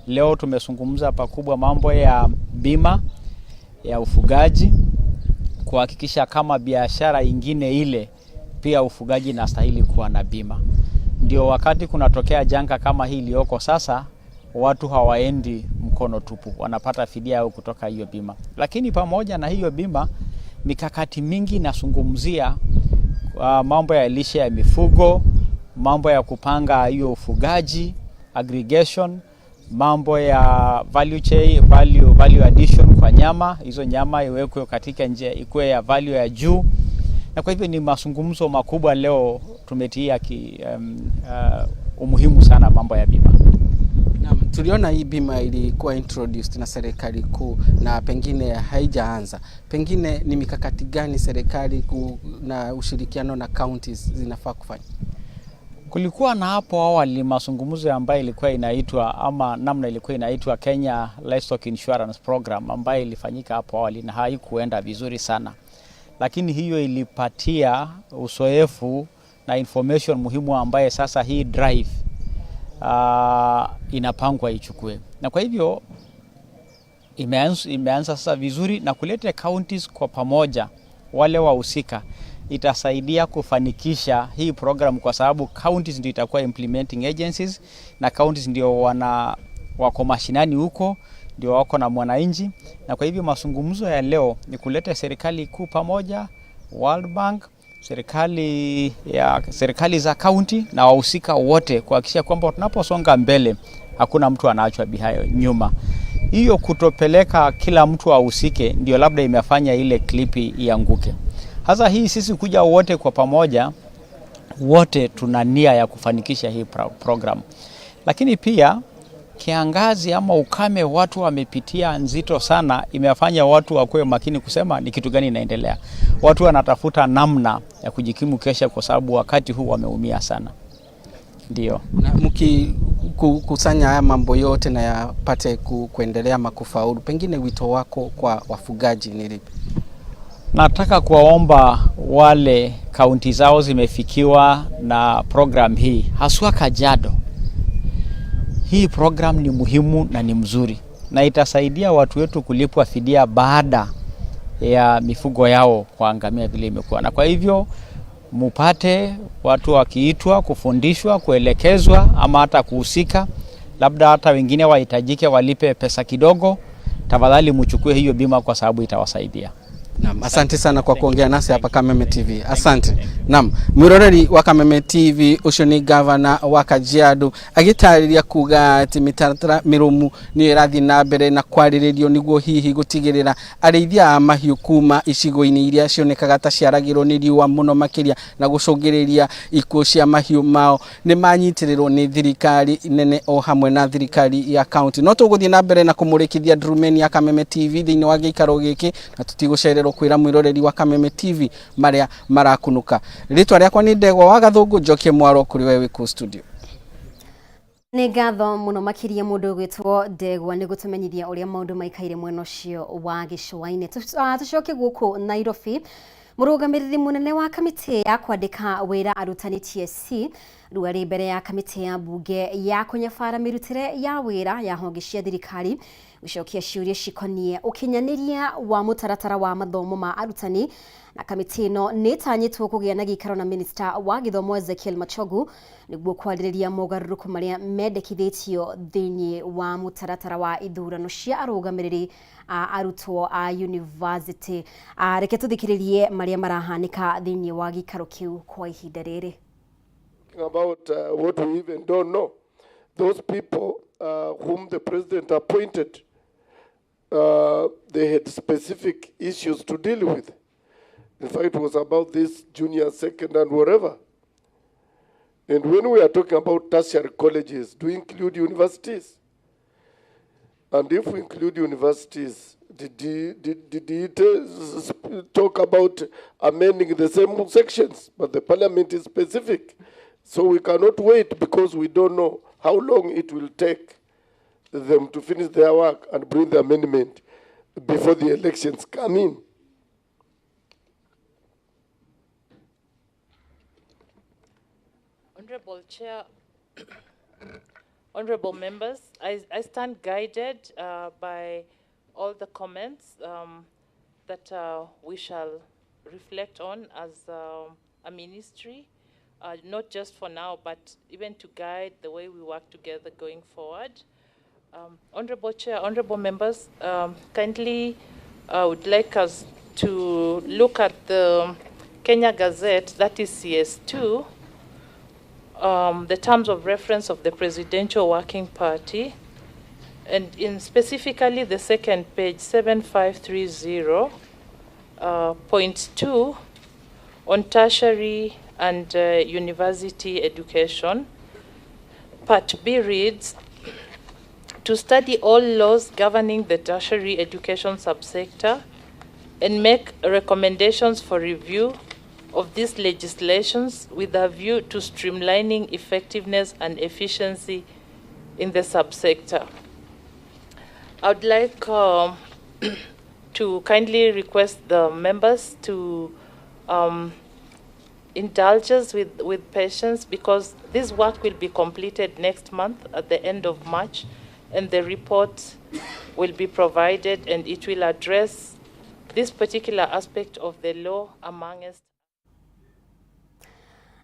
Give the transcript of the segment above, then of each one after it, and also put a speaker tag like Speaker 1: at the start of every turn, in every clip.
Speaker 1: Leo tumezungumza pakubwa mambo ya bima ya ufugaji, kuhakikisha kama biashara ingine ile pia ufugaji inastahili kuwa na bima. Ndio wakati kunatokea janga kama hii iliyoko sasa, watu hawaendi mkono tupu, wanapata fidia yao kutoka hiyo bima. Lakini pamoja na hiyo bima, mikakati mingi inazungumzia mambo ya lishe ya mifugo, mambo ya kupanga hiyo ufugaji, aggregation, mambo ya value chain, value addition kwa nyama, hizo nyama iwekwe katika njia ikuwe ya value ya juu. Na kwa hivyo ni mazungumzo makubwa leo tumetia umuhimu sana mambo ya bima.
Speaker 2: Naam, tuliona hii bima ilikuwa introduced na serikali kuu na pengine haijaanza. Pengine ni mikakati gani serikali kuu na ushirikiano na counties zinafaa kufanya?
Speaker 1: Kulikuwa na hapo awali mazungumzo ambayo ilikuwa inaitwa ama namna ilikuwa inaitwa Kenya Livestock Insurance Program ambayo ilifanyika hapo awali na haikuenda vizuri sana. Lakini hiyo ilipatia uzoefu na information muhimu ambaye sasa hii drive inapangwa ichukue. Na kwa hivyo imeanza sasa vizuri na kuleta counties kwa pamoja wale wahusika itasaidia kufanikisha hii program, kwa sababu counties ndio itakuwa implementing agencies na counties ndio wako mashinani huko, ndio wako na mwananchi. Na kwa hivyo mazungumzo ya leo ni kuleta serikali kuu pamoja, World Bank, serikali za county na wahusika wote kuhakikisha kwamba tunaposonga mbele hakuna mtu anaachwa behind nyuma. Hiyo kutopeleka kila mtu ahusike ndio labda imefanya ile klipi ianguke. Hasa hii sisi kuja wote kwa pamoja, wote tuna nia ya kufanikisha hii program. Lakini pia kiangazi ama ukame watu wamepitia nzito sana, imefanya watu wakuwe makini kusema ni kitu gani inaendelea. Watu wanatafuta namna ya kujikimu kesha kwa sababu wakati huu wameumia sana. Ndio.
Speaker 2: Na mkikusanya haya mambo yote na yapate kuendelea ama kufaulu, pengine wito wako kwa wafugaji ni lipi?
Speaker 1: Nataka kuwaomba wale kaunti zao zimefikiwa na program hii, haswa Kajiado. Hii program ni muhimu na ni mzuri na itasaidia watu wetu kulipwa fidia baada ya mifugo yao kuangamia vile imekuwa. Na kwa hivyo mupate watu wakiitwa kufundishwa, kuelekezwa ama hata kuhusika, labda hata wengine wahitajike walipe pesa kidogo, tafadhali mchukue hiyo bima kwa sababu itawasaidia.
Speaker 2: Naam, asante sana kwa kuongea nasi hapa Kameme TV. Asante. Naam, mwiroreri wa Kameme TV ucio ni gavana wa Kajiado agitariria kuga ati mitaratara mirumu ni irathi na mbere na kwariririo niguo hihi gutigirira arĩithia a mahiũ kuma icigo-inĩ iria cionekaga ta ciaragĩrwo nĩ riũa mũno makĩria na gũcũngĩrĩria ikuũ cia mahiũ mao nĩ manyitĩrĩrwo nĩ thirikari nene o hamwe na thirikari ya county. No tũgũthiĩ na mbere na kũmũrĩkithia ndurumeni ya Kameme TV thĩinĩ wa gĩikaro gĩkĩ na tũtigũcererwo kwĩra mwĩroreri wa Kameme TV marĩa marakunuka. Rĩtwa rĩakwa nĩ Ndegwa wa Gathũngũ, njokie mwaro kũrĩ we wĩ kũu studio.
Speaker 3: Nĩ ngatho mũno makĩria mũndũ ũgwĩtwo Ndegwa nĩ gũtũmenyithia ũrĩa maũndũ maikaire mwena ũcio wa gĩcũa-inĩ. Tũcoke gũkũ Nairobi. Mũrũgamĩrĩri mũnene wa kamĩtĩ ya kwandĩka wĩra arutani TSC rĩu arĩ mbere ya kamĩtĩ ya mbunge ya kũnyabara mĩrutĩre ya wĩra ya honge cia thirikari gũcokia ciũria cikoniĩ ũkinyanĩria wa mũtaratara wa mathomo ma arutani. Na kamĩtĩ ĩno nĩ ĩtanyĩtwo kũgĩa na gĩikaro na minista wa gĩthomo Ezekiel Machogu nĩguo kwarĩrĩria mogarũrũku marĩa mendekithĩtio thĩinĩ wa mũtaratara wa ithurano cia arũgamĩrĩri a arutwo a university. Reke tũthikĩrĩrie marĩa marahanĩka thĩinĩ wa gĩikaro kĩu kwa ihinda rĩrĩ.
Speaker 4: About what we even don't know. Those people whom the president appointed, they had specific issues to deal with. In fact, it was about this junior, second, and whatever. And when we are talking about tertiary colleges, do we include universities? And if we include universities, did he talk about amending the same sections? But the parliament is specific. So we cannot wait because we don't know how long it will take them to finish their work and bring the amendment before the elections come in.
Speaker 5: Honorable Chair, Honorable members, I stand guided by all the comments that we shall reflect on as a ministry, not just for now, but even to guide the way we work together going forward. Honorable Chair, honorable members, kindly would like us to look at the Kenya Gazette, that is CS2, the terms of reference of the Presidential Working Party, and in specifically the second page, 7530, point 2, on tertiary and university education. Part B reads, to study all laws governing the tertiary education subsector and make recommendations for review of these legislations with a view to streamlining effectiveness and efficiency in the subsector. I would like to kindly request the members to indulge us with patience, because this work will be completed next month at the end of March, and the report will be provided, and it will address this particular aspect of the law amongst.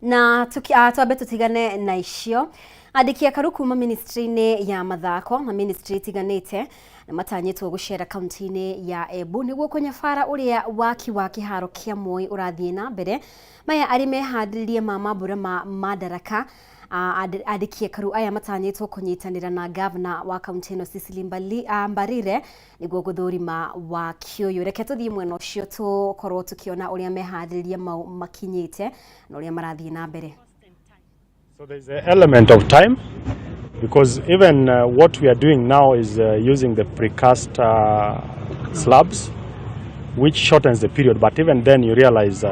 Speaker 3: Na twambe tutigane na icio. Andĩki akaru kuma ministry-inĩ ya mathako na ministry itiganĩte nĩ matanyĩtwo gũcera kaunti-inĩ ya Embu nĩguo kũnyabara ũrĩa waki wa kĩharo kĩa Moi ũrathiĩ na mbere. Maya arĩ meharĩrĩria ma mambura ma Madaraka. Andĩki akaru aya matanyĩtwo kũnyitanĩra na gavana wa kaunti ĩno Cecily Mbarire nĩguo gũthũrima waki ũyũ. Reke tũthiĩ mwena ũcio tũkorwo tũkĩona ũrĩa meharĩrĩria mau makinyĩte na ũrĩa marathiĩ na mbere.
Speaker 6: So there's an element of time, because even what we are doing now is using the precast slabs, which shortens the period. But even then you realize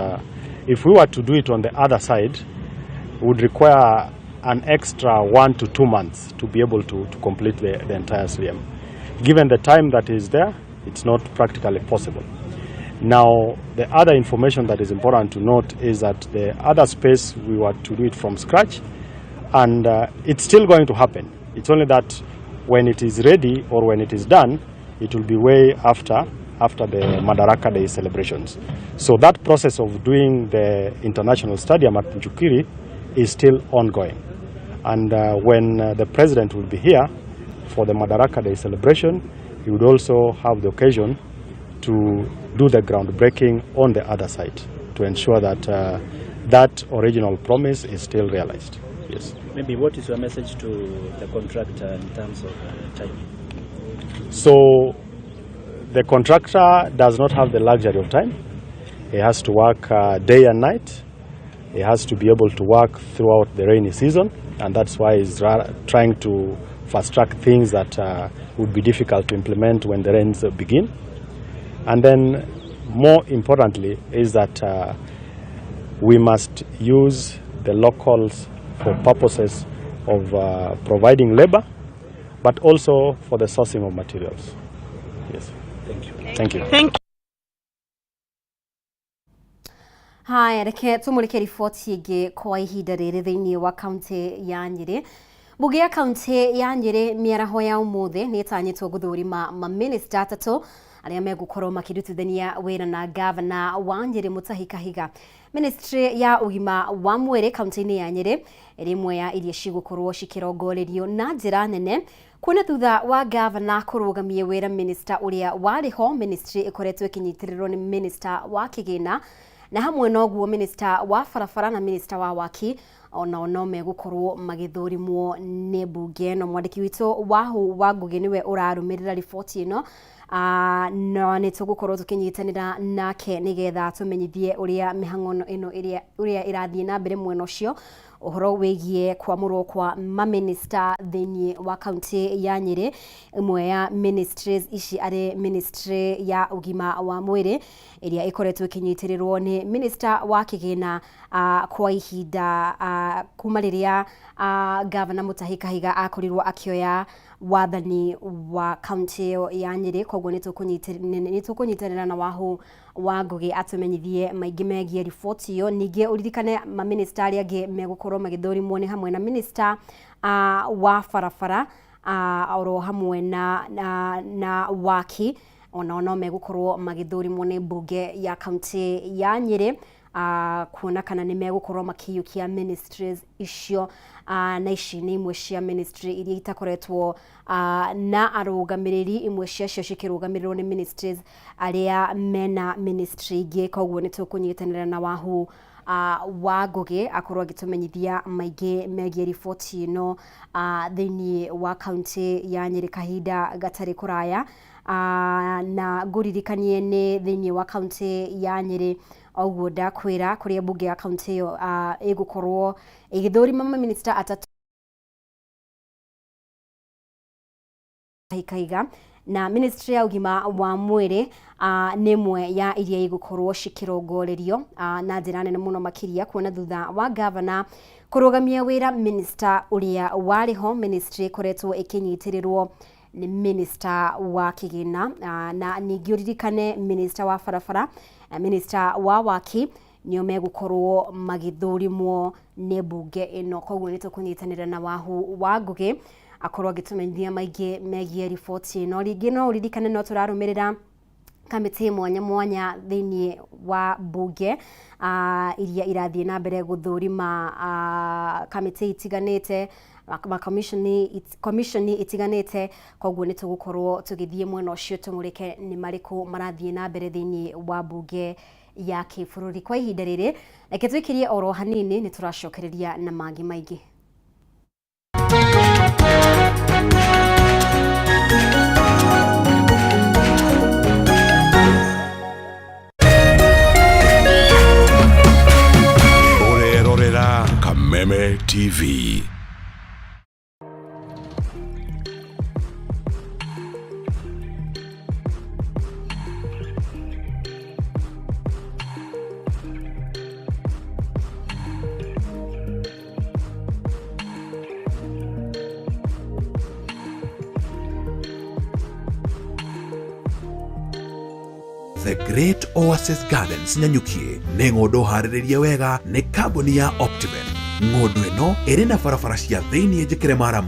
Speaker 6: if we were to do it on the other side, it would require an extra 1 to 2 months to be able to complete the entire stadium. Given the time that is there, it's not practically possible. Now, the other information that is important to note is that the other space, we were to do it from scratch, and it's still going to happen. It's only that when it is ready or when it is done, it will be way after the Madaraka Day celebrations. So that process of doing the international stadium at Njukiri is still ongoing. And when the president will be here for the Madaraka Day celebration, he would also have the occasion to do the groundbreaking on the other side to ensure that that original promise is still realized. Yes.
Speaker 7: Maybe what is your message to the contractor in terms of time?
Speaker 6: So the contractor does not have the luxury of time. He has to work day and night. He has to be able to work throughout the rainy season, and that's why he's trying to fast-track things that would be difficult to implement when the rains begin. And then, more importantly, is that we must use the locals for purposes of providing labor, but also for the sourcing of materials. Yes.
Speaker 7: Thank you.
Speaker 6: Thank you.
Speaker 5: Thank you.
Speaker 3: Haya, reke tumulike riboti ĩngĩ kwa ihinda rĩrĩ thĩinĩ wa kaunti ya Nyĩrĩ. Mbunge ya kaunti ya Nyĩrĩ mĩaraho ya ũmũthĩ nĩ ĩtanyĩtwo gũthũrima mamĩnĩsta atatũ arĩa megũkorwo makĩrutithania wĩra na gavana wa Nyĩrĩ Mutahi Kahiga. Ministry ya ũgima wa mwĩrĩ kaunti-inĩ ya Nyĩrĩ ĩrĩ ĩmwe ya iria cigũkorwo cikĩrongorerio na njĩra nene kuona thutha wa gavana kũrũgamia wĩra minista ũrĩa warĩ ho. Ministry ĩkoretwo ĩkĩnyitĩrĩrwo nĩ minista wa kĩgĩna na hamwe noguo minista wa barabara na minista wa waki onao no megũkorwo magĩthũrimwo nĩ mbunge ĩno. Mwandĩki witũ Wahu wa Ngũgĩ nĩwe ũrarũmĩrĩra riboti ĩno, no nĩ tũgũkorwo tũkĩnyitanĩra nake nĩgetha tũmenyithie ũrĩa mĩhang'o ĩno ũrĩa ĩrathiĩ na mbere mwena ũcio, ũhoro wĩgiĩ kwamũrwo kwa mamĩnĩsta thĩinĩ wa kaunti ya Nyĩrĩ. Ĩmwe ya ministries ici arĩ ministry ya ũgima wa mwĩrĩ ĩrĩa ĩkoretwo ĩkĩnyitĩrĩrwo nĩ minister wa kĩgĩna kwa ihinda kuma rĩrĩa gavana Mutahi Kahiga akorirwo akĩoya Wathani wa kaunti ĩyo ya Nyĩrĩ. Koguo nĩ tũkũnyitanĩra na Wahu wa Ngũgĩ atũmenyithie maingĩ megiĩ riboti ĩyo. Ningĩ ũririkane maminista arĩa angĩ megũkorwo magĩthũrimwo nĩ hamwe na minista wa barabara oro hamwe na waki, onao no megũkorwo magĩthũrimwo nĩ mbunge ya kaunti ya Nyĩrĩ kuona kana nĩ megũkorwo makĩiyũkia ministries icio. Na ici nĩ imwe cia ministry iria itakoretwo na arũgamĩrĩri, imwe ciacio cikĩrũgamĩrĩrwo nĩ ministries arĩa mena ministry ingĩ. Koguo nĩ tũkũnyitanĩra na Wahu wa Ngũgĩ akorwo agĩtũmenyithia maingĩ megiĩ riboti ĩno thĩinĩ wa kaunti ya Nyĩrĩ kahinda gatarĩ kũraya. Na ngũririkanie nĩ thĩinĩ wa kaunti ya Nyĩrĩ oguo ndakwĩra, kũrĩa mbunge ya kaunti ĩyo ĩgũkorwo ĩgĩthũrima maminista atatũ Kaiga na ministry ya ũgima wa mwĩrĩ nĩ ĩmwe ya iria igũkorwo cikĩrongorerio na njĩra nene mũno makĩria, kuona thutha wa gavana kũrũgamia wĩra minister ũrĩa warĩ ho, ministry ĩkoretwo ĩkĩnyitĩrĩrwo nĩ minister wa kĩgĩna. Na ningĩ ũririkane minister wa barabara, minister wa waki nĩo megũkorwo magĩthũrimwo nĩ mbunge ĩno. Koguo nĩ tũkũnyitanĩra na Wahu wa Ngũgĩ akorwo agĩtũmenyithia maingĩ megiĩ riboti ĩno. Rĩngĩ no ũririkane no tũrarũmĩrĩra kamĩtĩ mwanya mwanya thĩinĩ wa mbunge iria irathiĩ na mbere gũthũrima kamĩtĩ itiganĩte, commission itiganĩte. Koguo nĩ tũgũkorwo tũgĩthiĩ mwena ũcio tũmũrĩke nĩ marĩkũ marathiĩ na mbere thĩinĩ wa mbunge ya kĩbũrũri. Kwa ihinda rĩrĩ reke twĩkĩrie oro hanini, nĩ tũracokereria na mangĩ maingĩ.
Speaker 8: Ũrerorera Kameme TV.
Speaker 9: The Great Oasis Gardens Nanyuki nĩ ng'ũndũ harĩrĩrie wega nĩ kambuni ya Optiven. Ng'ũndũ ĩno ĩrĩ na barabara cia thĩiniĩ njĩkĩre maramu.